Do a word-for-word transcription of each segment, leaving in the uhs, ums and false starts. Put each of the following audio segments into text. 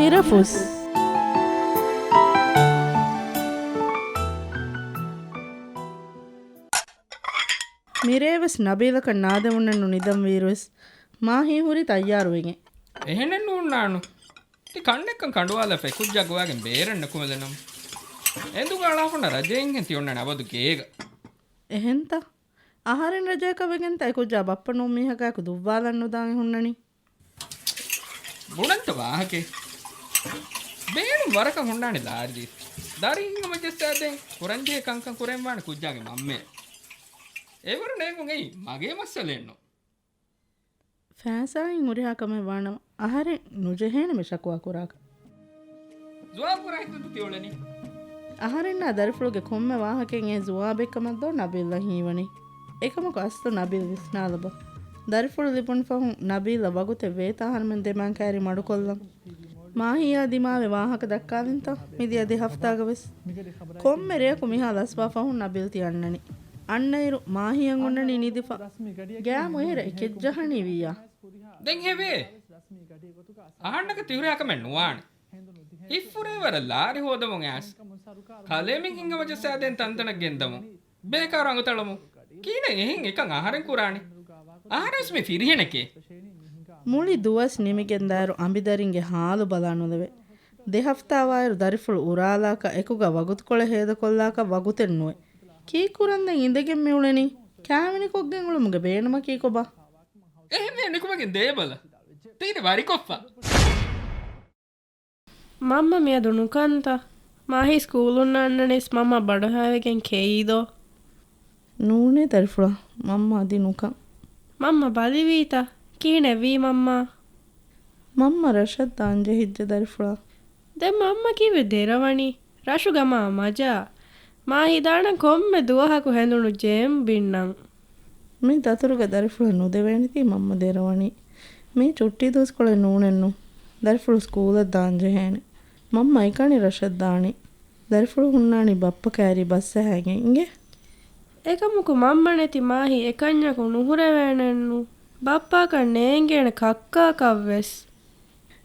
އިރަފުސް. މިރޭވެސް ނަބީލަކަށް ނާދެވުންނެއްނު ނިދަންވީއިރުވެސް، މާހީ ހުރީ ތައްޔާރުވެގެން. އެހެނެއް ނޫންނާނު. ތި ކަންނެއްކަން ކަނޑުވާލާފަ އެކުއްޖާ ގޮވާގެން ބޭރަށް ނުކުމެލެނަމު. އެނދުގަ އަޅާފަންނަ ރަޖައިންހެން ތި އޮންނަނީ އަބަދު ގޭގަ. އެހެންތަ؟ އަހަރެން ރަޖައަކަށް ވެގެންތަ އެކުއްޖާ ބައްޕަ ނޫން މީހަކާއެކު ދުއްވާލަން ނުދާން އެ ހުންނަނީ؟ ބުނަންތަ ވާހަކައެއް؟ ބޭނުން ވަރަކަށް ހުންނާނެ ލާރިދީސް. ދަރި ހިނގަމަޖައްސާދޭން ކުރަންޖެހޭ ކަންކަން ކުރެންވާނެ ކުއްޖާގެ މަންމައެއް. އެވަރު ނޭނގުން އެއީ މަގޭ މައްސަލައެއްނު. ފައިސާއިން ހުރިހާ ކަމެއް ވާނަމަ، އަހަރެން ނުޖެހޭނެ މި ޝަކުވާ ކުރާކަށް. ޖުވާބު ކުރާ ހިތުންތަ ތިއުޅެނީ؟ އަހަރެންނާ ދަރިފުޅުގެ ކޮންމެ ވާހަކައެއް އެ ޖުވާބެއްކަމަށްދޯ ނަބީލްއަށް ހީވަނީ. އެކަމަކު އަސްލު ނަބީލް ވިސްނާލަބަ. ދަރިފުޅު ލިބުނު ފަހުން ނަބީލްއަށް ވަގުތެއް ވޭތަ އަހަރުމެން ދެމާން ކައިރި މަޑުކޮށްލަން. މާހިޔާ ދިމާވެ ވާހަކަ ދައްކާލިންތަ؟ މިދިޔަ ދެ ހަފްތާގަވެސް. ކޮންމެ ރެޔަކު މިހާ ލަސްވާ ފަހުން ނަބީލް ތި އަންނަނީ. އަންނައިރު މާހިޔަށް އޮންނަނީ ނިދިފަ. ގާމު އެހެރަ އެކެއްޖަހަނީ ވިއްޔާ. ދެން ހެވޭ. އަހަންނަކަށް ތިހުރިހާ ކަމެއް ނުވާނެ. ހިތްފުރޭވަރަށް ލާރި ހޯދަމުން އައިސް. ކަލޭމެން ހިނގަމަޖައްސާދޭން ތަންތަނަށް ގެންދަމުން. ބޭކާރު އަނގަތަޅަމުން. ކިހިނެއް އެހެން އެކަން އަހަރެން ކުރާނީ؟ އަހަރެންވެސް މީ ފިރިހެނެކޭ. މުޅި ދުވަސް ނިމިގެންދާއިރު އަނބިދަރިންގެ ހާލު ބަލާ ނުލެވޭ. ދެ ހަފްތާވާއިރު ދަރިފުޅު އުރާލާކަށް އެކުގަ ވަގުތުކޮޅެއް ހޭދަކޮށްލާކަށް ވަގުތެއް ނުވޭ. ކީއްކުރަން ދެން އިނދެގެން މިއުޅެނީ؟ ކާވެނިކޮށްގެން އުޅުމުގެ ބޭނުމަކީ ކޮބާ؟ އެހެންވެ ނިކުމެގެން ދޭބަލަ. ތީނި ވަރިކޮށްފަ. މަންމަ މިއަދު ނުކަންތަ؟ މާހި ސްކޫލުން އަންނަނީސް މަންމަ ބަޑުހައިވެގެން ކެއީދޯ؟ ނޫނޭ ދަރިފުޅާ، މަންމަ އަދި ނުކަން. މަންމަ ބަލިވީތަ؟ ކިހިނެއްވީ މަންމާ؟ މަންމަ ރަށަށް ދާން ޖެހިއްޖެ ދަރިފުޅާ. ދެން މަންމަ ކީއްވެ ދެރަވަނީ؟ ރަށުގަ މާ މަޖާ. މާހި ދާނަން ކޮންމެ ދުވަހަކު ހެނދުނު ޖޭމް ބިންނަން. މި ދަތުރުގަ ދަރިފުޅަށް ނުދެވޭނެތީ މަންމަ ދެރަވަނީ. މީ ޗުއްޓީ ދުވަސްކޮޅެއް ނޫނެއްނު. ދަރިފުޅު ސްކޫލަށް ދާން ޖެހޭނެ. މަންމަ އެކަނި ރަށަށް ދާނީ. ދަރިފުޅު ހުންނާނީ ބައްޕަ ކައިރީ ބަސްއަހައިގެން އިނގޭ. އެކަމަކު މަންމަ ނެތި މާހި އެކަންޏަކު ނުހުރެވޭނެއްނު. ބައްޕައަކަށް ނޭނގޭނެ ކައްކާކަށްވެސް.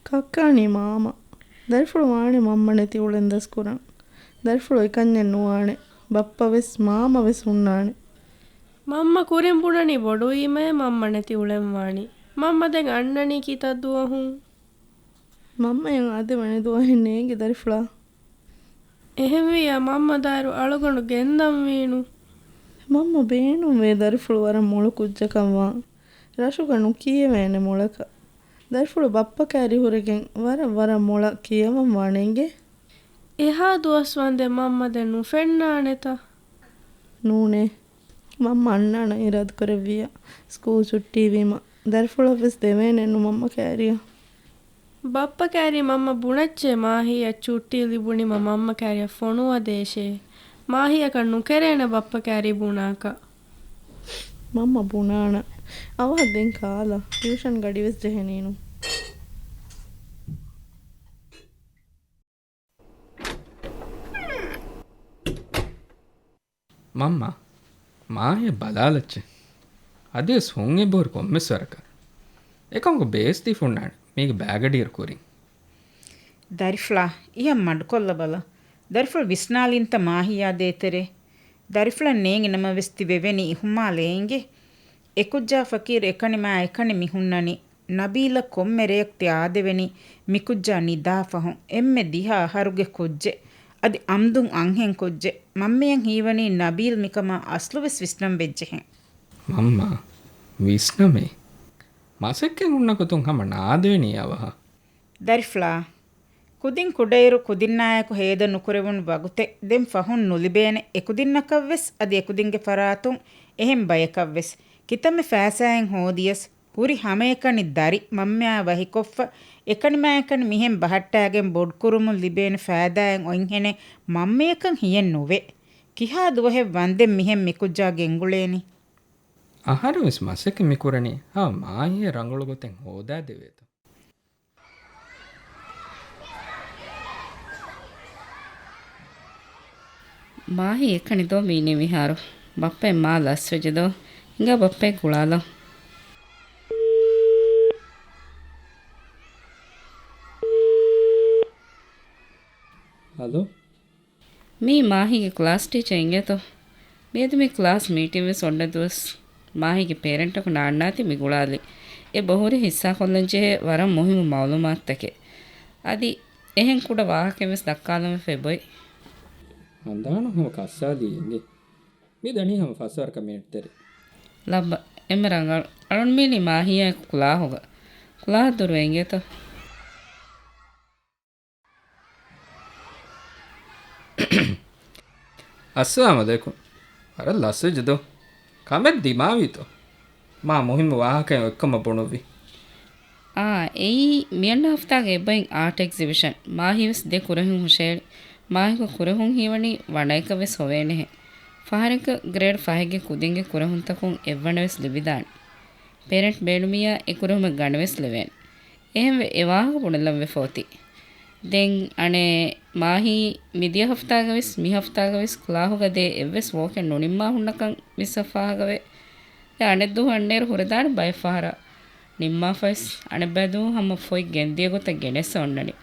ކައްކާނީ މާމަ. ދަރިފުޅު ވާނެ މަންމަ ނެތި އުޅެން ދަސްކުރަން. ދަރިފުޅު އެކަންޏެއް ނުވާނެ. ބައްޕަވެސް މާމަވެސް ހުންނާނެ. މަންމަ ކުރިން ބުނަނީ ބޮޑުވީމައޭ މަންމަ ނެތި އުޅެން ވާނީ. މަންމަ ދެން އަންނަނީ ކިތައް ދުވަހުން؟ މަންމައަށް އަދި ވަނެ ދުވަހެއް ނޭނގި ދަރިފުޅާ. އެހެންވިއްޔާ މަންމަ ދާއިރު އަޅުގަނޑު ގެންދަންވީނު. މަންމަ ބޭނުންވޭ ދަރިފުޅު ވަރަށް މޮޅު ކުއްޖަކަށް ވާން. ރަށުގަ ނުކިޔެވޭނެ މޮޅަކަށް. ދަރިފުޅު ބައްޕަ ކައިރި ހުރެގެން ވަރަށް ވަރަށް މޮޅަށް ކިޔަވަން ވާނެ އިނގޭ. އެހާ ދުވަސް ވަންދެން މަންމަ ދެން ނުފެންނާނެތަ؟ ނޫނޭ. މަންމަ އަންނާނަން އިރާދަކުރެއްވިއްޔާ. ސްކޫލް ޗުއްޓީވީމަ. ދަރިފުޅަށްވެސް ދެވޭނެއްނު މަންމަ ކައިރިއަށް. ބައްޕަ ކައިރީ މަންމަ ބުނައްޗޭ މާހިއަށް ޗުއްޓީ ލިބުނީމަ މަންމަ ކައިރިއަށް ފޮނުވަދޭށޭ. މާހިއަކަށް ނުކެރޭނެ ބައްޕަ ކައިރީ ބުނާކަށް. މަންމަ ބުނާނަން. އަވަހަށް ދެން ކާލަ. ޓިއުޝަން ގަޑިވެސް ޖެހެނީނު. މަންމާ، މާހިއަށް ބަލާލައްޗޭ. އަދިވެސް ހުން އެބަހުރި ކޮންމެސް ވަރަކަށް. އެކަމަކު ބޭސް ދީފަ ހުންނާނެ މީގެ ބައިގަޑިއިރު ކުރިން. ދަރިފުޅާ، އިޔަށް މަޑުކޮށްލަބަލަ. ދަރިފުޅު ވިސްނާލިންތަ މާހިޔާ ދޭތެރޭ؟ ދަރިފުޅަށް ނޭނގި ނަމަވެސް ތި ވެވެނީ އިހުމާލެއް އިނގޭ. އެކުއްޖާ ފަޤީރު އެކަނި މާ އެކަނި މި ހުންނަނީ. ނަބީލަށް ކޮންމެ ރެޔަކު ތި އާދެވެނީ މިކުއްޖާ ނިދާ ފަހުން. އެންމެ ދިހަ އަހަރުގެ ކުއްޖެއް. އަދި އަމްދުން އަންހެން ކުއްޖެއް. މަންމަޔަށް ހީވަނީ ނަބީލް މިކަމާ އަސްލުވެސް ވިސްނަން ވެއްޖެހެން. މަންމާ، ވިސްނަމޭ. މަސައްކަތް ހުންނަ ގޮތުން ހަމަ ނާދެވެނީ އަވަހަށް. ދަރިފުޅާ، ކުދިން ކުޑައިރު ކުދިންނާއެކު ހޭދަ ނުކުރެވުނު ވަގުތެއް ދެން ފަހުން ނުލިބޭނެ އެކުދިންނަކަށްވެސް އަދި އެކުދިންގެ ފަރާތުން އެހެން ބަޔަކަށްވެސް. ކިތަންމެ ފައިސާއެއް ހޯދިޔަސް ހުރި ހަމައެކަނި ދަރި މަންމައާ ވަހިކޮށްފަ، އެކަނިމާއެކަނި މިހެން ބަހައްޓާގެން ބޮޑުކުރުމުން ލިބޭނެ ފައިދާއެއް އޮތްހެނެއް މަންމަޔަކަށް ހިޔެއް ނުވޭ. ކިހާ ދުވަހެއް ވަންދެން މިހެން މިކުއްޖާ ގެންގުޅޭނީ؟ އަހަރެންވެސް މަސައްކަތް މިކުރަނީ ހަމަ މާހިޔަށް ރަނގަޅު ގޮތެއް ހޯދާދެވޭތޯ. މާހި އެކަނި ދޯ މީނީ މިހާރު؟ ބައްޕައެއް މާ ލަސްވެއްޖެ ދޯ؟ ހިނގާ ބައްޕައެއް ގުޅާލަ. ހަލޯ. މީ މާހީގެ ކްލާސް ޓީޗަރ އިނގޭތޯ؟ މިއަދު މި ކްލާސް މީޓިން ވެސް އޮންނަ ދުވަސް. މާހީގެ ޕޭރެންޓަކު ނާންނާތީ މި ގުޅާލި. އެ ބަހުރި ހިއްސާކޮށްލަންޖެހޭ ވަރަށް މުހިއްމު މައުލޫމާތުތަކެއް. އަދި އެހެން ކުޑަ ވާހަކައެއް ވެސް ދައްކާލަން ވެފައި ބޮތް. ހަނދާނު ހަމަ ކައްސާލީ އިނގޭ. މި ދަނީ ހަމަ ފަސްވަރަކަށް މިނެޓްތެރި. ލައްބަ، އެންމެ ރަނގަޅު. އަޅުން މީނީ މާހީއާއެކު ކުލާހުގަ. ކުލާހަށް ދުރުވެ އިނގޭތޯ؟ އައްސަލާމު ޢަލައިކުމް. ވަރަށް ލަސްވެއްޖެ ދޯ. ކަމެއް ދިމާވީތޯ؟ މާ މުހިއްމު ވާހަކައެއް އޮތްކަމަށް ބުނުއްވި. އާ، އެއީ މިއަންނަ ހަފްތާގެ އެއްބައިން އާޓް އެގްޒިބިޝަން. މާހީ ވެސް ދެ ކުރެހުން ހުށައެޅި. މާހީގެ ކުރެހުން ހީވަނީ ވަނައަކަށް ވެސް ހޮވޭނެހެން. ފަހަރެއްގަ ގްރޭޑް ފަހެއްގެ ކުދިންގެ ކުރެހުންތަކުން އެއްވަނަ ވެސް ލިބިދާނެ. ޕޭރެންޓް ބޭނުމިއްޔާ އެ ކުރެހުމެއް ގަނެވެސް ލެވޭނެ. އެހެންވެ، އެ ވާހަކަ ބުނެލަން ވެފަ އޮތީ. ދެން އަނެއް މާހީ މިދިޔަ ހަފްތާގަވެސް މި ހަފްތާގަވެސް ކްލާހުގަ ދޭ އެއްވެސް ވޯކެއް ނުނިންމާ ހުންނަކަން ވިސްނަފާހަގަވޭ. އެ އަނެއްދުވަހު އަންނައިރު ހުރެދާނެ ބައެއް ފަހަރަށް ނިންމާފަވެސް އަނެއްބައި ދުވަހު ހަމަ ފޮތް ގެންދިޔަ ގޮތަށް ގެނެސް އޮންނަނީ.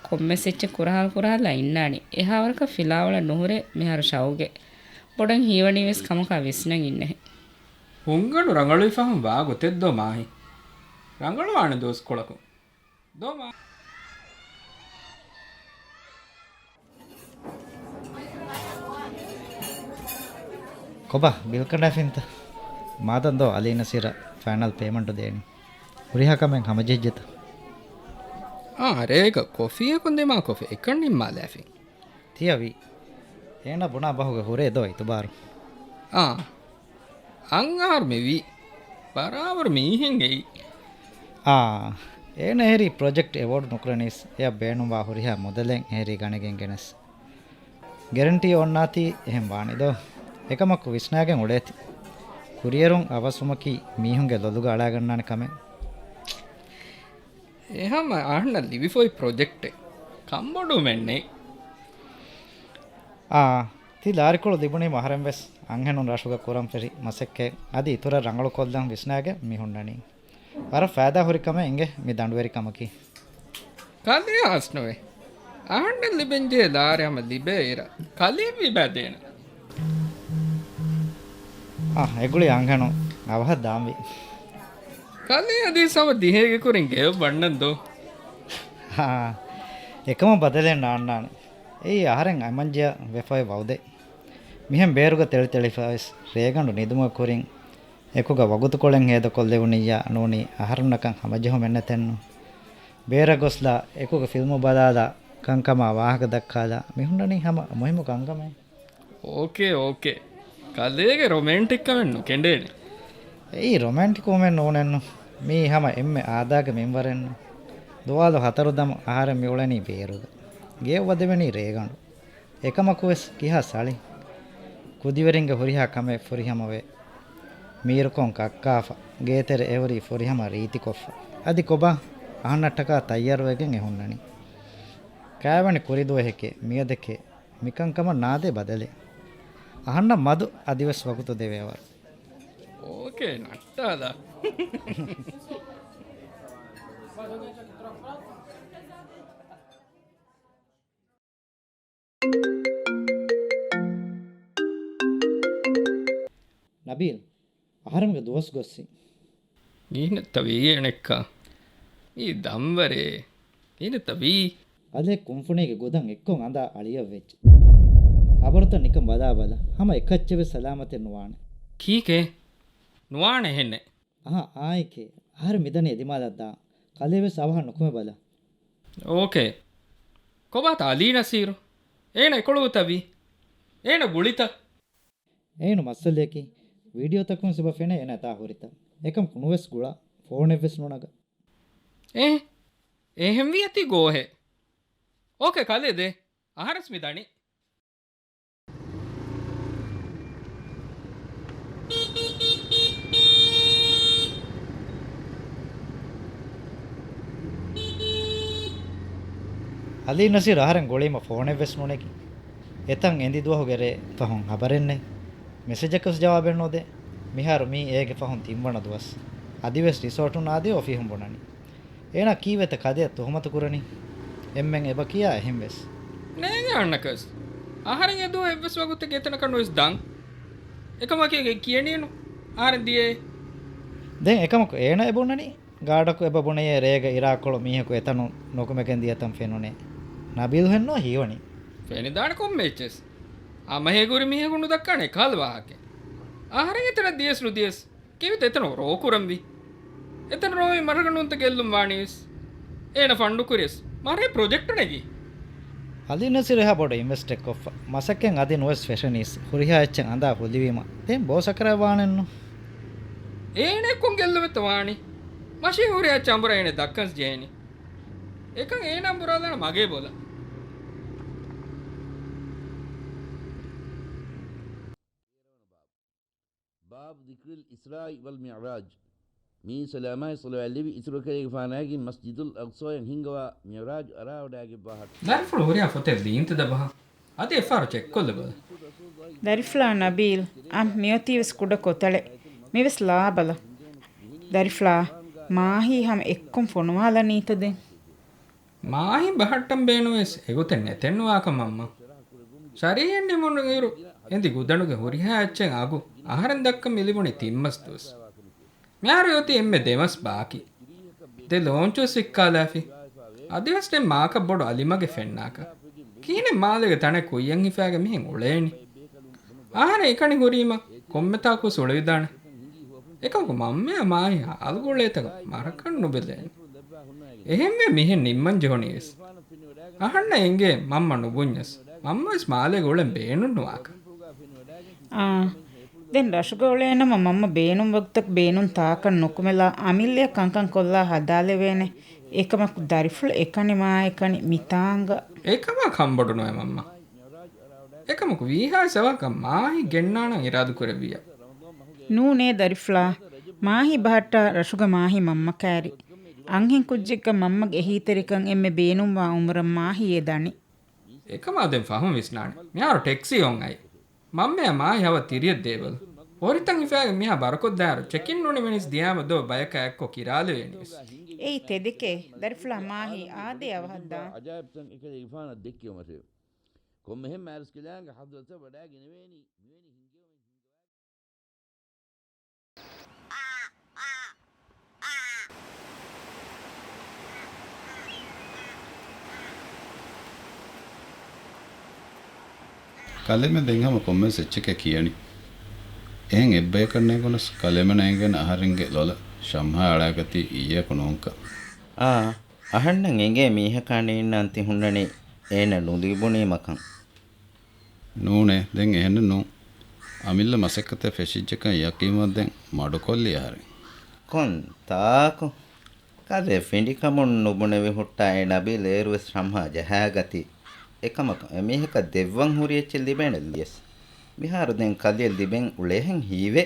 ކޮންމެސް އެއްޗެއް ކުރަހާލަ ކުރަހާލާ އިންނާނީ. އެހާވަރަކަށް ފިލާވަޅަށް ނުހުރޭ މިހާރު ޝައުގެ. ބޮޑަށް ހީވަނީވެސް ކަމަކާ ވިސްނަން އިންނެހެން. ހުންގަނޑު ރަނގަޅުވި ފަހުން ވާ ގޮތެއް ދޯ މާހި. ރަނގަޅުވާނެ ދުވަސްކޮޅަކުން. ދޯ މާ. ކޮބާ، ބިލް ކަނޑާފިންތަ؟ މާދަން ދޯ އަލީ ނަސީރަށް ފައިނަލް ޕޭމަންޓު ދޭނީ. ހުރިހާ ކަމެއް ހަމަޖެހިއްޖެތަ؟ އާ، ރޭގަ ކޮފީއަކުން ދިމާކޮށްފި އެކަން ނިންމާލާފިން. ތިޔަވީ. އޭނަ ބުނާ ބަހުގަ ހުރޭ ދޯ އިތުބާރު؟ އާ. އަން އަހަރު މިވީ. ބަރާބަރު މީހެއް އެއީ. އާ. އޭނަ އެހެރީ ޕްރޮޖެކްޓް އެވޯޑް ނުކުރަނީސް އެއަށް ބޭނުންވާ ހުރިހާ މުދަލެއް އެހެރީ ގަނެގެން ގެނެސް. ގެރެންޓީ އޮންނާތީ އެހެން ވާނެ ދޯ. އެކަމަކު ވިސްނާގެން އުޅޭތި. ކުރިއެރުން އަވަސްވުމަކީ މީހުންގެ ލޮލުގަ އަޅާގަންނާނެ ކަމެއް. އެހަމަ އަހަންނަށް ލިބިފައި ޕްރޮޖެކްޓެއް. ކަންބޮޑުވުމެއް ނެތް. އާ، ތި ލާރިކޮޅު ލިބުނީމަ އަހަރެން ވެސް އަންހެނުން ރަށުގަ ކުރަން ފެށި މަސައްކަތް އަދި އިތުރަށް ރަނގަޅު ކޮށްލަން ވިސްނާގެން މި ހުންނަނީ. ވަރަށް ފައިދާ ހުރި ކަމެއް އިނގޭ މި ދަނޑުވެރިކަމަކީ. ކަލޭ ހާސްނުވޭ. އަހަންނަށް ލިބެންޖެހޭ ލާރި ހަމަ ލިބޭ އިރަށް ކަލޭ ވީބާ ދޭނަ. އާ، އެގުޅި އަންހެނުން އަވަހަށް ދާންވީ. ކަލޭ އަދި ސަމަ ދިހޭގެ ކުރިން ގެޔޮ ބަންނަން ދޯ. އާ، އެކަމަށް ބަދަލެއް ނާންނާނެ. އެއީ އަހަރެން އަމަންޖެއަށް ވެފައި ވައުދެއް. މިހެން ބޭރުގަ ތެޅިތެޅިފަވެސް ރޭގަނޑު ނިދުމުގެ ކުރިން އެކުގަ ވަގުތުކޮޅެއް ހޭދަކޮށްލެވުނިއްޔާ ނޫނީ އަހަރުންނަކަށް ހަމަޖެހުމެއްނެތެއްނު. ބޭރަށް ގޮސްލާ އެކުގަ ފިލްމު ބަލާލާ ކަންކަމާ ވާހަކަ ދައްކާލާ މިހުންނަނީ ހަމަ މުހިއްމު ކަންކަމެއް. އޯކޭ، އޯކޭ. ކަލޭގެ ރޮމޭންޓިކް ކަމެއް ނުކެނޑޭނެ. އެއީ ރޮމޭންޓިކް ވުމެއް ނޫނެއްނު. މީ ހަމަ އެންމެ އާދައިގެ މިންވަރެއްނު. ދުވާލު ހަތަރު ދަމު އަހަރެން މިއުޅެނީ ބޭރުގަ. ގެޔަށް ވަދެވެނީ ރޭގަނޑު. އެކަމަކުވެސް ކިހާ ސަޅި. ކުދިވެރިންގެ ހުރިހާ ކަމެއް ފުރިހަމަވޭ. މީރުކޮން ކައްކާފަ. ގޭތެރެ އެހުރީ ފުރިހަމަ ރީތިކޮށްފަ. އަދި ކޮބާ؟ އަހަންނަށްޓަކާ ތައްޔާރުވެގެން އެހުންނަނީ. ކާވެނި ކުރިދުވަހެކޭ، މިއަދެކޭ. މިކަންކަމަށް ނާދޭ ބަދަލެއް. އަހަންނަށް މަދު އަދިވެސް ވަގުތު ދެވޭވަރު. އޯކޭ، ނައްޓާލާ. ނަބީލް، އަހަރެމެގެ ދުވަސް ގޮއްސި. މީނަތަ ވީ އެނެއްކާ؟ މީ ދަންވަރޭ. މީނަތަ ވީ؟ ކަލޭ ކުންފުނީގެ ގުދަން އެއްކޮށް އަނދާ އަޅިއަށް ވެއްޖެ. ހަބަރުތައް ނިކަން ބަލާބަލަ. ހަމަ އެކައްޗެއް ވެސް ސަލާމަތެއް ނުވާނެ. ކީކޭ؟ ނުވާނެ އެހެނެއް. އަހަ، އާއެކޭ. އަހަރެން މިދަނީ އެދިމާލަށް ދާން. ކަލޭ ވެސް އަވަހަށް ނުކުމެ ބަލަ. އޯކޭ. ކޮބާތަ އަލީ ނަސީރު؟ އޭނަ އެކޮޅުވުތަ ވީ؟ އޭނަ ގުޅިތަ؟ އޭނު މައްސަލަޔަކީ، ވީޑިއޯތަކުން ސިބަ ފެނޭ އޭނަ އެތާ ހުރިތަ. އެކަމަކު ނުވެސް ގުޅާ، ފޯނެއްވެސް ނުނަގާ. އޭ، އެހެންވީ އަތީ ގޯހެއް. އޯކޭ، ކަލޭ ދޭ. އަހަރެސް މި ދަނީ. އަލީ ނަސީރު އަހަރެން ގުޅީމަ ފޯނެއްވެސް ނުނެގި. އެތަން އެނދި ދުވަހުގެ ރޭ ފަހުން ހަބަރެއް ނެތް. މެސެޖަކަސް ޖަވާބެއް ނުދޭ. މިހާރު މީ އޭގެ ފަހުން ތިންވަނަ ދުވަސް. އަދިވެސް ރިސޯޓުން އާދޭ އޮފީހުން ބުނަނީ. އޭނާ ކީއްވެތަ ކަލެއަށް ތުހުމަތު ކުރަނީ؟ އެންމެން އެބަ ކިޔާ އެހެންވެސް. އަންނަކަސް. އަހަރެން އެދުވަހު އެއްވެސް ވަގުތެއްގެ އެތަނަކަށް ނުވެސް ދާން. އެކަމަކީ ކިޔަނީނު އަހަރެން ދިޔައޭ. ދެން އެކަމަކު އޭނަ އެބުނަނީ ގާޑަކު އެބަ ބުނެޔޭ ރޭގަ އިރާކޮޅު މީހަކު އެތަނުން ނުކުމެގެން ދިޔަތަން ފެނުނޭ. ނަބީލު ހެންނޯ ހީވަނީ. ފެނިދާނެ ކޮންމެ އެއްޗެސް. ހަމަ ހޭ ކުރި މީހަކު ނުދައްކާނެ އެކަހަލަ ވާހަކަ. އަހަރެން އެތަނަށް ދިޔަސް ނުދިޔަސް. ކީއްވެތަ އެތަނަށް ރޯ ކުރަންވީ؟ އެތަނަށް ރޯވީ މަރަގަނޑުންތަ ގެއްލުން ވާނީވެސް. އޭނަ ފަންޑު ކުރިޔަސް މަރޭ ޕްރޮޖެކްޓު ނެގީ. އަލި ނަސިރު އެހާ ބޮޑު އިންވެސްޓެއް ކޮށްފަ. މަސައްކަތް އަދި ނުވެސް ފެށެނީސް. ހުރިހާ އެއްޗެއް އަނދާ ހުލިވީމަ. ދެން ބޯ ސަކަރާތް ވާނެއްނު. އޭނަ ކޮން ގެއްލުމެއްތަ ވާނީ؟ މަށީ ހުރިހާ އެއްޗެއް އަނބުރާ އޭނަ ދައްކަންސް ޖެހޭނީ. އެކަން އޭނަ އަނބުރާލާނެ މަގޭ ބޮލަ. ބާބު ޛިކްރިލް އިސްރާއި ވަލް މިޢުރާޖް. މީ ސަލާމާއި ޞަލަވާތް ލެއްވި އިތުރު ކަލޭގެފާނާގެ މަސްޖިދުލް އަޤްޞާއަށް ހިންގަވާ މިޢުރާޖު އަރާވަޑައިގެންވާ ހަޓަ. ދަރިފުޅު ހުރިހާ ފޮތެއް ލިޔިންތަ ދަބަހަށް؟ އަދި އެއްފަހަރު ޗެކްކޮށްލަބަލަ. ދަރިފުޅާ ނަބީލް، އަން މިއޮތީވެސް ކުޑަ ކޮތަޅެއް. މިވެސް ލާބަލަ. ދަރިފުޅާ، މާހީ ހަމަ އެއްކޮށް ފޮނުވާލަނީތަ ދެން؟ މާހި ބަހައްޓަން ބޭނުންވެސް އެގޮތެއް ނެތެއްނުވާކަމަށްމަ. ޝަރީއަތް ނިމުނުއިރު އެނދި ގުދަނުގެ ހުރިހާ އެއްޗެއް އަގު އަހަރެން ދައްކަން މި ލިބުނީ ތިން މަސް ދުވަސް. މިހާރު އޮތީ އެންމެ ދެ މަސް ބާކީ. ދެ ލޯންޗުވެސް ވިއްކާލާފި. އަދިވެސް ދެން މާކަށް ބޮޑު އަލިމަގެއް ފެންނާކަށް. ކިހިނެއް މާލޭގެ ތަނެއް ކުއްޔަށް ހިފާގެން މިހެން އުޅޭނީ؟ އަހަރެން އެކަނި ހުރީމަ ކޮންމެ ތާކުވެސް އުޅެވިދާނެ. އެކަމަކު މަންމަޔާ މާހި ހާލުގަ އުޅޭތަން މަރަކަށް ނުބެލޭނެ. އެހެންވެ މިހެން ނިންމަން ޖެހުނީވެސް. އަހަންނަށް އެނގޭ މަންމަ ނުބުންޏަސް، މަންމަވެސް މާލޭގަ އުޅެން ބޭނުންނުވާކަން. އާ، ދެން ރަށުގަ އުޅޭނަމަ މަންމަ ބޭނުން ވަގުތަކު ބޭނުން ތާކަށް ނުކުމެލާ އަމިއްލަޔަށް ކަންކަން ކޮށްލާ ހަދާލެވޭނެ. އެކަމަކު ދަރިފުޅު އެކަނި މާ އެކަނި މިތާނގަ. އެކަމާ ކަންބޮޑުނުވޭ މަންމަ. އެކަމަކު ވީހާވެސް އަވަހަކަށް މާހި ގެންނާނަން އިރާދަކުރެއްވިއްޔާ. ނޫނޭ ދަރިފުޅާ، މާހި ބަހައްޓާ ރަށުގަ މާހި މަންމަ ކައިރި. އަންހެން ކުއްޖެއްގަ މަންމަގެ އެހީތެރިކަން އެންމެ ބޭނުންވާ އުމުރަށް މާހި އެ ދަނީ. އެކަމާ ދެން ފަހުން ވިސްނާނެ. މިހާރު ޓެކްސީ އޮން އައި. މަންމަޔާ މާހި ހަވަ ތިރިއަށް ދޭބަލަ. ވޮރިތައް ހިފާގެން މިހާ ބަރަކޮށްދާއިރު ޗެކިން ނުނިމެނިސް ދިޔާމަ ދޯ ބަޔަކާ އެއްކޮށް ކިރާލެވޭނީވެސް. އެއީ ތެދެކޭ. ދަރިފުޅާ މާހި އާދޭ އަވަހަށްދާން. އަޖާއިބްތައް އެކަލޭގެފާނަށް ދެއްކެވުމަށެވެ. ކޮންމެހެން މާރިސްކެލާނގެ ހަޟްރަތަށް ވަޑައިގެނެވޭނީ މިވެނި ހިންގެވުމެއް ހިންގަވާ. ކަލޭމެން ދެން ހަމަ ކޮންމެސް އެއްޗެކޭ ކިޔަނީ. އެހެން އެއްބަޔަކަށް ނޭނގުނަސް ކަލޭމެނަށް އެނގޭނެ އަހަރެންގެ ލޮލަށް ޝަމްހާ އަޅާގަތީ އިއްޔެއަކު ނޫންކަން. އާ، އަހަންނަށް އެނގޭ މީހަކާ ނީންނާން ތި ހުންނަނީ އޭނަ ނުލިބުނީމަކަން. ނޫނޭ، ދެން އެހެނެއް ނޫން. އަމިއްލަ މަސައްކަތެއް ފެށިއްޖެކަން ޔަޤީންވަންދެން މަޑުކޮށްލީ އަހަރެން. ކޮން ތާކު؟ ކަލޭ ފިނޑިކަމުން ނުބުނެވި ހުއްޓާ އެ ނަބީލް އޭރުވެސް ޝަމްހާ ޖަހާގަތީ. އެކަމަކު އެމީހަކަށް ދެއްވަން ހުރި އެއްޗެއް ލިބޭނެ ލިޔަސް. މިހާރު ދެން ކަލެއް ލިބެން އުޅޭހެން ހީވޭ.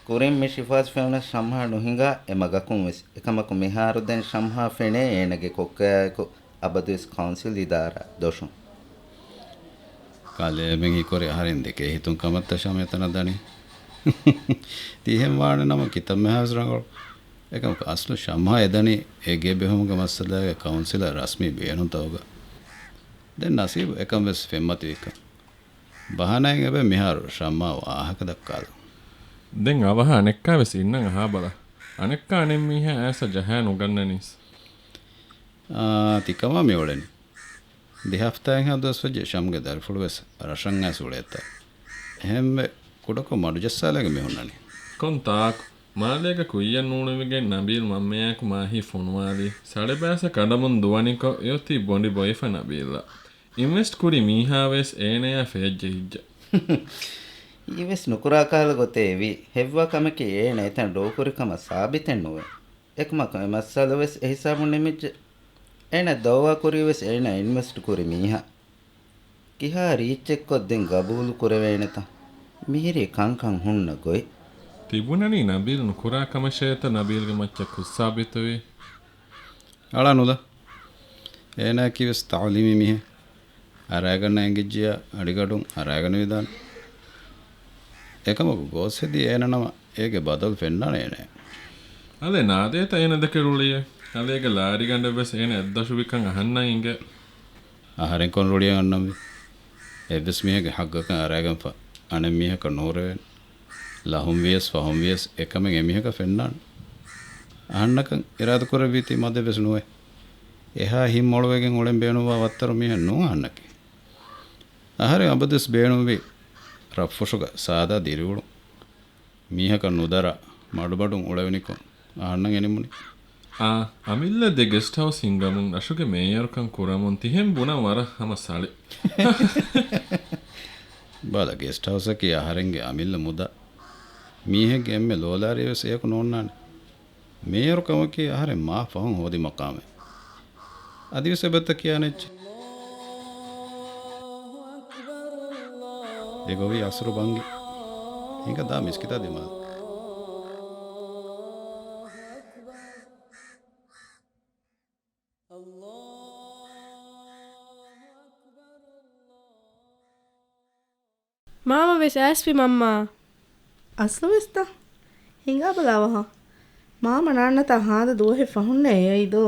ކުރިން މި ޝިފާޒް ފެނުނަސް ޝަމްހާ ނުހިނގާ އެ މަގަކުން ވެސް. އެކަމަކު މިހާރު ދެން ޝަމްހާ ފެނޭ އޭނަގެ ކޮއްކަޔާއެކު އަބަދުވެސް ކައުންސިލް އިދާރާ ދޮށުން. ކަލޭމެން ހީކުރި އަހަރެން ދެކޭ ހިތުން ކަމަށްތަ ޝަމް އެތަނަށް ދަނީ؟ ތިހެން ވާނެ ނަމަ ކިތައްމެހާވެސް ރަނގަޅު. އެކަމަކު އަސްލު ޝަމްހާ އެދަނީ އެ ގެ ބެހުމުގެ މައްސަލާގެ ކައުންސިލަށް ރަސްމީ ބޭނުންތަކުގަ. ދެން ނަސީބު އެކަން ވެސް ފެންމަތިވިކަން. ބަހާނާއެއް އެބަ މިހާރު ޝަމްހާ ވާހަކަ ދައްކާލަން. ދެން އަވަހަށް އަނެއްކާވެސް އިންނަން އަހާބަލަ. އަނެއްކާ އަނެއް މީހާ އައިސް ޖަހާ ނުގަންނަނީސް. އާ، ތިކަމާ މި އުޅެނީ. ދެ ހަފްތާއެއްހާ ދުވަސްވެއްޖެ ޝަމްގެ ދަރިފުޅުވެސް ރަށަށް އައިސް އުޅޭތާ. އެހެންވެ، ކުޑަކޮށް މަޑުޖައްސާލައިގެން މި ހުންނަނީ. ކޮން ތާކު؟ މާލޭގަ ކުއްޔަށް ނޫޅެވިގެން ނަބީލް މަންމަޔާއެކު މާހީ ފޮނުވާލީ. ސަޅެބާސަ ކަނޑަމުން ދުވަނިކޮށް އެއޮތީ ބޮނޑި ބޮއިފަ ނަބީލްއަށް. އިންވެސްޓް ކުރި މީހާވެސް އޭނަޔާ ފެއްޖެހިއްޖެ. އީވެސް ނުކުރާ ކަހަލަ ގޮތެއް އެވީ. ހެއްވާ ކަމަކީ އޭނަ އެތަން ޑޯކުރި ކަމަށް ސާބިތެއް ނުވޭ. އެކަމަކު އެ މައްސަލަވެސް އެހިސާބުން ނިމިއްޖެ. އޭނަ ދައުވާ ކުރީވެސް އޭނަ އިންވެސްޓް ކުރި މީހާ. ކިހާ ރީއްޗެއްކޮށް ދެން ގަބޫލު ކުރެވޭނެތަ؟ މިހިރީ ކަންކަން ހުންނަ ގޮތް. ތިބުނަނީ ނަބީލް ނުކުރާ ކަމަށޭތަ ނަބީލްގެ މައްޗަށް ކުށް ސާބިތުވީ؟ އަޅާ ނުލާ. އޭނާއަކީވެސް ތަޢުލީމީ މީހެއް. އަރާގަންނަ އެނގިއްޖިއްޔާ އަޑިގަޑުން އަރާގަނެވިދާނެ. އެކަމަކު ގޯސް ހެދީ އޭނަ ނަމަ އޭގެ ބަދަލު ފެންނާނެ އޭނަ. އަލޭ ނާދޭތަ އޭނަ ދެކެ ރުޅިއޭ؟ އަލޭގެ ލާރިގަނޑެއްވެސް އޭނަ އެއްދަށުވިކަން އަހަންނަށް އިނގޭ. އަހަރެން ކޮން ރުޅިއަށް އަންނަންވީ؟ އެއްވެސް މީހެއްގެ ހައްގަކަށް އަރައިގެންފަ އަނެއް މީހަކަށް ނުހުރެވޭނެ. ލަހުން ވިޔަސް ފަހުން ވިޔަސް އެކަމެއް އެމީހަކަށް ފެންނާނެ. އަހަންނަކަށް އިރާދަކުރެއްވީތީ މަދެއްވެސް ނުވޭ. އެހާ ހިތް މޮޅުވެގެން އުޅެން ބޭނުންވާ ވައްތަރު މީހެއް ނޫން އަހަންނަކީ. އަހަރެން އަބަދުވެސް ބޭނުންވީ ރަށްފުށުގަ ސާދާ ދިރިއުޅުން. މީހަކަށް ނުދަރާ، މަޑުމަޑުން އުޅެވެނިކޮށް އަހަންނަށް އެނިމުނީ. އާ، އަމިއްލަ ދެ ގެސްޓް ހައުސް ހިންގަމުން ރަށުގެ މޭޔަރުކަން ކުރަމުން ތިހެން ބުނަން ވަރަށް ހަމަ ސަޅި. ބަލަ، ގެސްޓް ހައުސަކީ އަހަރެންގެ އަމިއްލަ މުދާ. މީހެއްގެ އެންމެ ލޯލާރިއެއް ވެސް އެޔަކު ނޯންނާނެ. މޭޔަރު ކަމަކީ އަހަރެން މާ ފަހުން ހޯދި މަޤާމެއް. އަދިވެސް އެބައްތަ ކިޔާނެ އެއްޗެއް. ދެ ގޮވީ އަސްރު ބަންގި. ހިނގަ ދާ މިސްކިތާ ދިމާލަށް. މާމަ ވެސް އައިސްފި މަންމާ. އަސްލު ވެސްތަ؟ ހިނގާބަލާ ވަހަށް. މާމަ ނާންނަތާ ހާދަ ދުވަހެއް ފަހުންނޭ އެއައީ ދޯ؟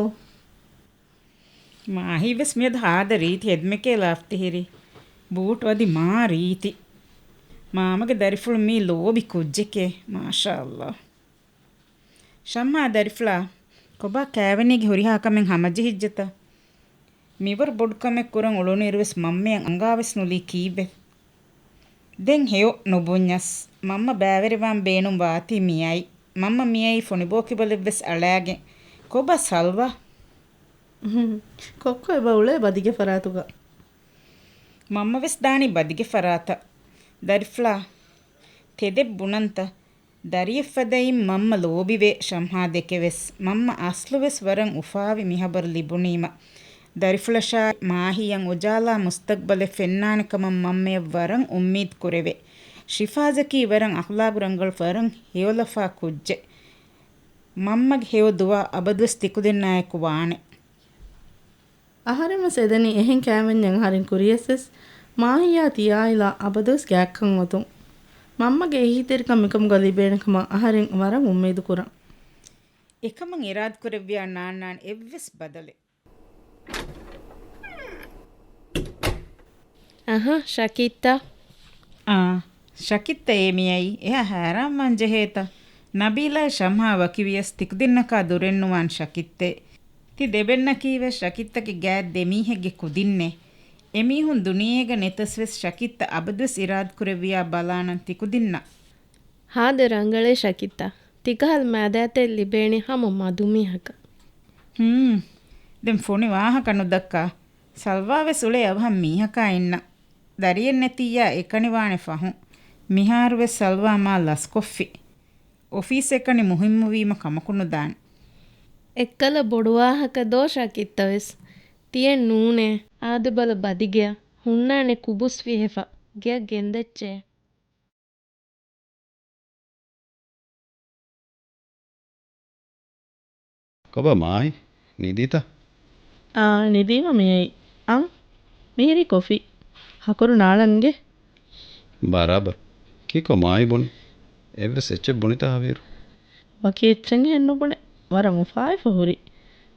މާހީ ވެސް މިއަދު ހާދަ ރީތި ހެދުމެކޭ ލާފްތިހިރީ. ބޫޓު އަދި މާ ރީތި. މާމަގެ ދަރިފުޅު މީ ލޯބި ކުއްޖެކޭ. މާޝާﷲ. ޝަމްހާ ދަރިފުޅާ، ކޮބާ ކާވެނީގެ ހުރިހާ ކަމެއް ހަމަޖެހިއްޖެތަ؟ މިވަރު ބޮޑު ކަމެއް ކުރަން އުޅުނުއިރުވެސް މަންމައަށް އަނގާވެސް ނުލީ ކީއްވެ؟ ދެން ހެޔޮ ނުބުންޏަސް، މަންމަ ބައިވެރިވާން ބޭނުން ވާތީ މިއައި. މަންމަ މިއައީ ފޮނިބޯކިބަލެއްވެސް އަޅާގެން. ކޮބާ ސަލްވާ؟ ކޮއްކޮ އެބަ އުޅޭ ބަދިގެ ފަރާތުގަ. މަންމަ ވެސް ދާނީ ބަދިގެ ފަރާތަށް. ދަރިފުޅާ، ތެދެއް ބުނަންތަ؟ ދަރިއެއް ފަދައިން މަންމަ ލޯބިވޭ ޝަމްހާ ދެކެވެސް. މަންމަ އަސްލުވެސް ވަރަށް އުފާވި މިހަބަރު ލިބުނީމަ. ދަރިފުޅަށާއި މާހިޔަށް އުޖާލާ މުސްތަގްބަލެއް ފެންނާނެ ކަމަށް މަންމަޔަށް ވަރަށް އުއްމީދު ކުރެވޭ. ޝިފާޒަކީ ވަރަށް އަޚްލާގު ރަނގަޅު ވަރަށް ހެޔޮލަފާ ކުއްޖެއް. މަންމަގެ ހެޔޮ ދުޢާ އަބަދުވެސް ތިކުދިންނާއެކު ވާނެ. އަހަރެންވެސް އެދެނީ އެހެން ކައިވެންޏެއް އަހަރެން ކުރިޔަސްވެސް، މާހިޔާ ތިޔާއިލާ އަބަދުވެސް ގާތްކަން އޮތުން. މަންމަގެ އެހީތެރިކަން މިކަމުގަ ލިބޭނެ ކަމަށް އަހަރެން ވަރަށް އުއްމީދު ކުރަން. އެކަމަށް އިރާދަކުރެއްވިޔާ ނާންނާނެ އެއްވެސް ބަދަލެއް. އަހަ، ޝަކީއްތަ؟ އާ، ޝަކީއްތަ އޭ މިއައީ؟ އެހާ ހައިރާންވާން ޖެހޭތަ؟ ނަބީލާއި ޝަމްހާ ވަކިވިޔަސް ތިކުދިންނަކާ ދުރެއްނުވާން ޝަކީއްތޭ. ތި ދެބެންނަކީވެސް ޝަކީއްތަކެއް ގާތް ދެމީހެއްގެ ކުދިންނޭ. އެމީހުން ދުނިޔޭގަ ނެތަސްވެސް ޝަކީއްތަ އަބަދުވެސް އިރާދަކުރެއްވިޔާ ބަލާނަން ތިކުދިންނަށް. ހާދަ ރަނގަޅޭ ޝަކީއްތަ. ތިކަހަލަ މާދައިތެއް ލިބޭނީ ހަމަ މަދުމީހަކަށް. ހޫން. ދެން ފޮނި ވާހަކަ ނުދައްކާ. ސަލްވާވެސް އުޅޭ އަވަހަށް މީހަކާ އިންނަ. ދަރިއެއް ނެތިއްޔާ އެކަނިވާނެ ފަހުން. މިހާރުވެސް ސަލްވާ މާ ލަސްކޮށްފި. އޮފީސް އެކަނި މުހިއްމުވީމަ ކަމަކުނުދާނެ. އެއްކަލަ ބޮޑުވާހަކަ ދޯ ޝަކީއްތަވެސް. ތިއެއް ނޫނޭ. އާދެބަލަ ބަދިގެއަށް ހުންނާނެ ކުބުސް ފިހެފަ. ގެއަށް ގެންދައްޗޭ. ކޮބާ މާހި؟ ނިދީތަ؟ އާ، ނިދީމަ މިއައީ. އަން، މިހިރީ ކޮފީ. ހަކުރު ނާޅަންގެ. ބަރާބަރު. ކީކޮ މާހި ބުނި؟ އެއްވެސް އެއްޗެއް ބުނިތަ ހަވީރު؟ ވަކި އެއްޗެއް އެހެން ނުބުނެ. ވަރަށް އުފާވެފަ ހުރި.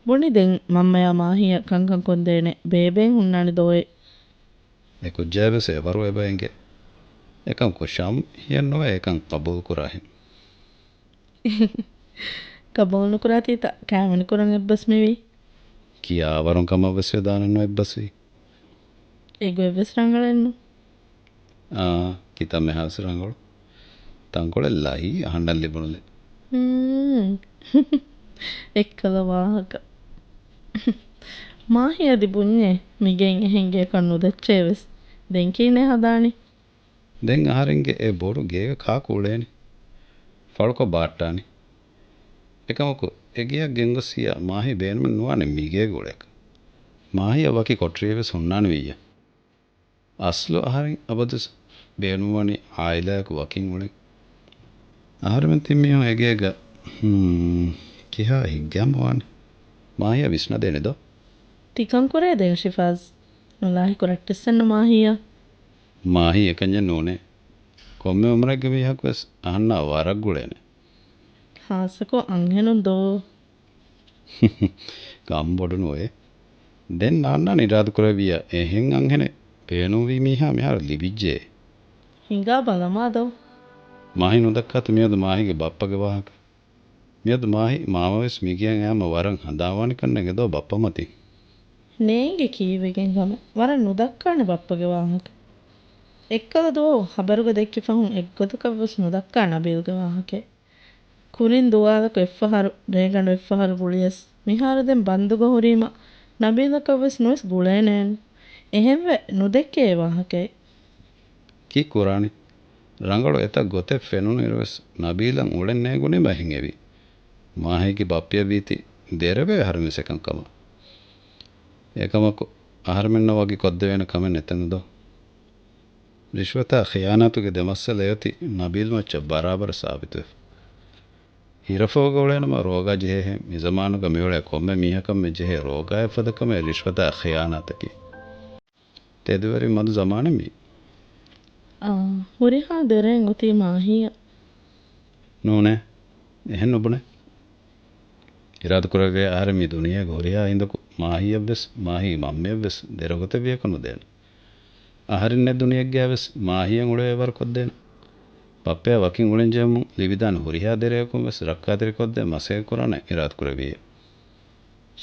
ބުނި ދެން މަންމަޔާ މާހިޔަށް ކަންކަން ކޮންދޭނެ ބޭބެއިން ހުންނާނެ ދޯއޭ. އެ ކުއްޖާވެސް އެވަރު އެބަ އެނގޭ. އެކަމަކު ޝަމް ހިޔެއްނުވޭ އެކަން ޤަބޫލުކުރާހެން. ޤަބޫލުނުކުރާތީތަ ކާވެނިކުރަން އެއްބަސް މިވީ؟ ކިޔާވަރުން ކަމަށްވެސް ވެދާނެއްނު އެއްބަސްވީ. އެގޮތްވެސް ރަނގަޅެއްނު. އާ، ކިތައްމެހާވެސް ރަނގަޅު. ތަންކޮޅެއް ލައި އަހަންނަށް ލިބުނުލެއް. ހޫން. އެއްކަލަ ވާހަކަ. މާހި އަދި ބުންޏޭ، މިގެއިން އެހެން ގެއަކަށް ނުދައްޗޭވެސް. ދެން ކިހިނެއް ހަދާނީ؟ ދެން އަހަރެންގެ އެ ބޮޑު ގޭގަ ކާކު އުޅޭނީ؟ ފަޅުކޮށް ބާއްޓާނީ. އެކަމަކު، އެ ގެއަށް ގެންގޮސް ހިޔާ މާހި ބޭނުމެއް ނުވާނެ މި ގޭގަ އުޅޭކަށް. މާހިއަށް ވަކި ކޮޓަރިއެއްވެސް ހުންނާނެ ވިއްޔަ. އަސްލު އަހަރެން އަބަދުވެސް ބޭނުންވަނީ އާއިލާއަކު ވަކިން އުޅެން. އަހަރެމެން ތިން މީހުން އެގޭގަ، ހުން، ކިހާ ހިތްގައިމުވާނެ؟ މާހިޔާ ވިސްނަދޭނެ ދޯ؟ ތިކަން ކުރޭ ދެން ޝިފާޒް. ނުލާހިކު ރައްޓެއްސެއްނު މާހިޔާ. މާހި އެކަންޏެއް ނޫނޭ. ކޮންމެ އުމުރެއްގެ މީހަކުވެސް އަހަންނާ ވަރަށް ގުޅޭނެ. ހާއްސަކޮށް އަންހެނުން ދޯ؟ ކަންބޮޑު ނުވޭ. ދެން ނާންނާން އިރާދަކުރެއްވިއްޔާ، އެހެން އަންހެނެއް ބޭނުންވީ މީހާ މިހާރު ލިބިއްޖެ. ހިނގާ ބަލަމާ ދޯ. މާހި ނުދައްކާތަ މިއަދު މާހިގެ ބައްޕަގެ ވާހަކަ؟ މިއަދު މާހި މާމަވެސް މިގެއަށް އައިމަ ވަރަށް ހަނދާންވާނެކަން ނޭނގެ ދޯ ބައްޕަ މަތިން. ނޭނގެ ކީއްވެގެން ކަމެއް؟ ވަރަށް ނުދައްކާނެ ބައްޕަގެ ވާހަކަ. އެއްކަލަ ދުވަހު ހަބަރުގަ ދެއްކި ފަހުން އެއްގޮތަކަށްވެސް ނުދައްކާ ނަބީލްގެ ވާހަކައެއް. ކުރިން ދުވާލަކު އެއްފަހަރު، ރޭގަނޑު އެއްފަހަރު ގުޅިޔަސް، މިހާރު ދެން ބަންދުގަ ހުރީމަ، ނަބީލަކަށްވެސް ނުވެސް ގުޅޭނެއެއްނު. އެހެންވެ، ނުދެއްކޭ އެ ވާހަކައެއް. ކީއްކުރާނީ؟ ރަނގަޅު އެތައް ގޮތެއް ފެނުނުއިރުވެސް، ނަބީލަށް އުޅެން ނޭނގުނީމަ އެހެން އެވީ. މާހީގެ ބައްޕިއަށް ވީތީ ދެރަވޭ އަހަރެންވެސް އެކަން ކަމަށް. އެކަމަކު، އަހަރެމެންނަށް ވަކި ކޮށްދެވޭނެ ކަމެއް ނެތެއްނު ދޯ؟ ރިޝްވަތާ ޚިޔާނާތުގެ ދެ މައްސަލަ އެއޮތީ ނަބީލް މައްޗަށް ބަރާބަރަށް ސާބިތުވެފަ. ހިރަފޯގަ އުޅޭނަމަ ރޯގާ ޖެހޭހެން، މިޒަމާނުގަ މިއުޅޭ ކޮންމެ މީހަކަށް މި ޖެހޭ ރޯގާއަށް ފަދަ ކަމެއް ރިޝްވަތާ ޚިޔާނާތަކީ. ތެދުވެރިން މަދު ޒަމާނެއް މީ. އާ، ހުރިހާ ދެރައެއް އޮތީ މާހީއަށް. ނޫނޭ، އެހެން ނުބުނޭ. އިރާދަކުރެއްވިއްޔާ އަހަރެން މި ދުނިޔޭގަ ހުރިހާ ހިނދަކު މާހީއަށްވެސް، މާހީ މަންމައަށްވެސް ދެރަ ގޮތެއް ވިޔަކަށް ނުދޭނެ. އަހަރެންނެއް ދުނިޔެއްގައިވެސް މާހީއަށް އުޅެވޭ ވަރު ކޮށްދޭނެ. ބައްޕަޔާ ވަކިން އުޅެން ޖެހެމުން ލިބިދާނެ ހުރިހާ ދެރަޔަކުން ވެސް ރައްކާތެރިކޮށްދޭން މަސައްކަތް ކުރާނެ އިރާދަކުރެއްވިއްޔާ.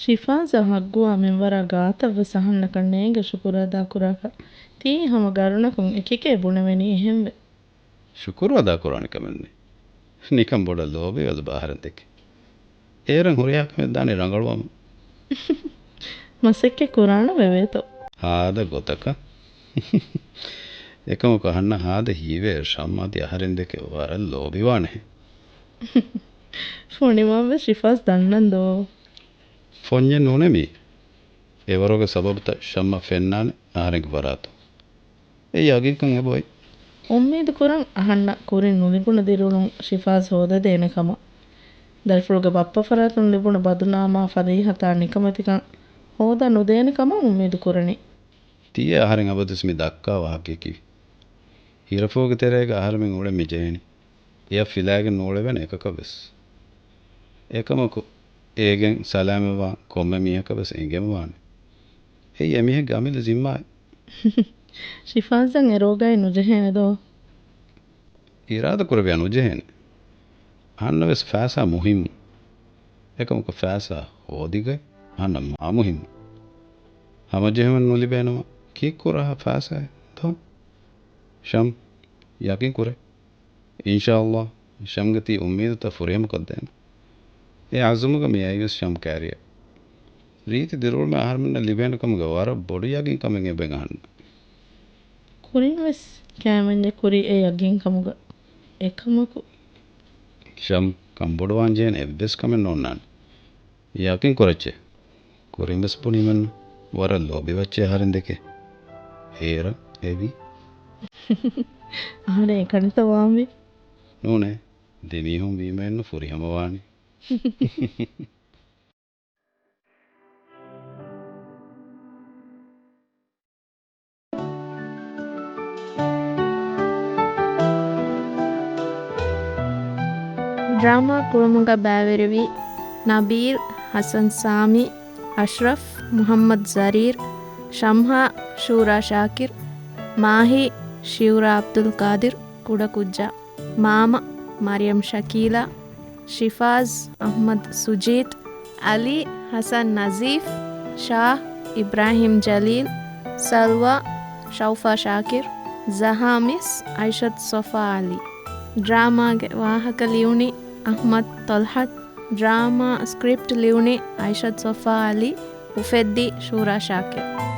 ޝިފާޒަށް ހައްގުވާ މިންވަރާ ގާތަށްވެސް އަހަންނަކަށް ނޭނގެ ޝުކުރު އަދާކުރާކަށް. ތީ ހަމަ ގަރުނަކުން އެކިކޭ ބުނެވެނީ އެހެންވެ. ޝުކުރު އަދާކުރާނެ ކަމެއްނެތް. ނިކަން ބޮޑަށް ލޯބިވެލަބަ އަހަރެން ދެކެ. އޭރަށް ހުރިހާ ކަމެއް ދާނީ ރަނގަޅުވަމުން. މަސައްކަތް ކުރާނަމޭ ވޭތޯ. ހާދަ ގޮތަކަށް. އެކަމަކު އަހަންނަށް ހާދަ ހީވޭ ޝަމް އަދި އަހަރެން ދެކެ ވަރަށް ލޯބިވާނެހެން. ފޮނިވާންވެސް ޝިފާޒް ދަންނަން ދޯ. ފޮންޏެއް ނޫނޭ މީ. އެވަރުގެ ސަބަބުތައް ޝަމްއަށް ފެންނާނެ އަހަރެންގެ ފަރާތުން. އެއީ ޔަގީންކަން އެބައޮތް. އުއްމީދު ކުރަން އަހަންނަށް ކުރިން ނުލިބުނު ދިރިއުޅުން ޝިފާޒް ހޯދަދޭނެ ކަމަށް. ދަރިފުޅުގެ ބައްޕަ ފަރާތުން ލިބުނު ބަދުނާމާ ފަޟީޙަތާ ނިކަމެތިކަން ހޯދަނުދޭނެ ކަމަށް އުއްމީދު ކުރަނީ. ތިޔަ އަހަރެން އަބަދުވެސް މި ދައްކާ ވާހަކަޔަކީ. ހިރަފޯގެ ތެރޭގަ އަހަރެމެން އުޅެން މި ޖެހެނީ. އެއަށް ފިލާގެން ނޫޅެވޭނެ އެކަކަށްވެސް. އެކަމަކު، އޭގެން ސަލާމަތްވާން ކޮންމެ މީހަކަށްވެސް އެނގެންވާނެ. އެއީ އެމީހެއްގެ އަމިއްލަ ޒިންމާއެއް. ޝިފާޒަށް އެ ރޯގާއެއް ނުޖެހޭނެ ދޯ؟ އިރާދަކުރެއްވިއްޔާ ނުޖެހޭނެ. އަހަންނަށްވެސް ފައިސާ މުހިއްމު. އެކަމަކު ފައިސާ ހޯދިގަތް އަހަންނަށް މާ މުހިއްމު. ހަމަޖެހުމެއް ނުލިބޭނަމަ ކީއްކުރާހާ ފައިސާއެއް ދޯ؟ ޝަމް، ޔަގީން ކުރޭ. އިންޝާﷲ، ޝަމްގެ ތި އުއްމީދުތައް ފުރިހަމަ ކޮށްދޭނަން. އެ އަޒުމުގަ މި އައީވެސް ޝަމް ކާރިއަށް. ރީތި ދިރިއުޅުމެއް އަހަރެމެންނަށް ލިބޭނެ ކަމުގެ ވަރަށް ބޮޑު ޔަގީން ކަމެއް އެބައިން އަހަންނަށް. ކުރިންވެސް ކައިވެންޏެއް ކުރީ އެ ޔަގީން ކަމުގަ. އެކަމަކު، ޝަމް، ކަންބޮޑުވާން ޖެހޭނެ އެއްވެސް ކަމެއް ނޯންނާނެ. ޔަގީން ކުރައްޗޭ. ކުރިންވެސް ބުނީމެއްނު. ވަރަށް ލޯބިވައްޗޭ އަހަރެން ދެކެ. އޭރަށް އެވީ. އަހަރެން އެކަނިތަ ވާންވީ؟ ނޫނޭ. ދެމީހުން ވީމައެއްނު ފުރިހަމަވާނީ. ޑްރާމާ ކުޅުމުގަ ބައިވެރިވީ ނަބީލް، ހަސަން ސާމީ، އަޝްރަފް، މުޙައްމަދު ޒަރީރް، ޝަމްހާ، ޝޫރާ ޝާކިރް، މާހީ، ޝިއުރާ ޢަބްދުލް ޤާދިރް، ކުޑަކުއްޖާ، މާމަ، މަރިޔަމް ޝަކީލާ، ޝިފާޒް، އަޙްމަދު ސުޖީތް، އަލީ، ޙަސަން ނަޒީފް، ޝާހް، އިބްރާހީމް ޖަލީލް، ސަލްވާ، ޝައުފާ ޝާކިރް، ޒަހާ މިސް، އައިޝަތު ޞަފާ ޢަލީ. ޑްރާމާގެ ވާހަކަ ލިޔުނީ އަޙްމަދު ޠަލްޙަތު، ޑްރާމާ ސްކްރިޕްޓް ލިޔުނީ އައިޝަތު ޞަފާ ޢަލީ، އުފެއްދީ ޝޫރާ ޝާކިރް.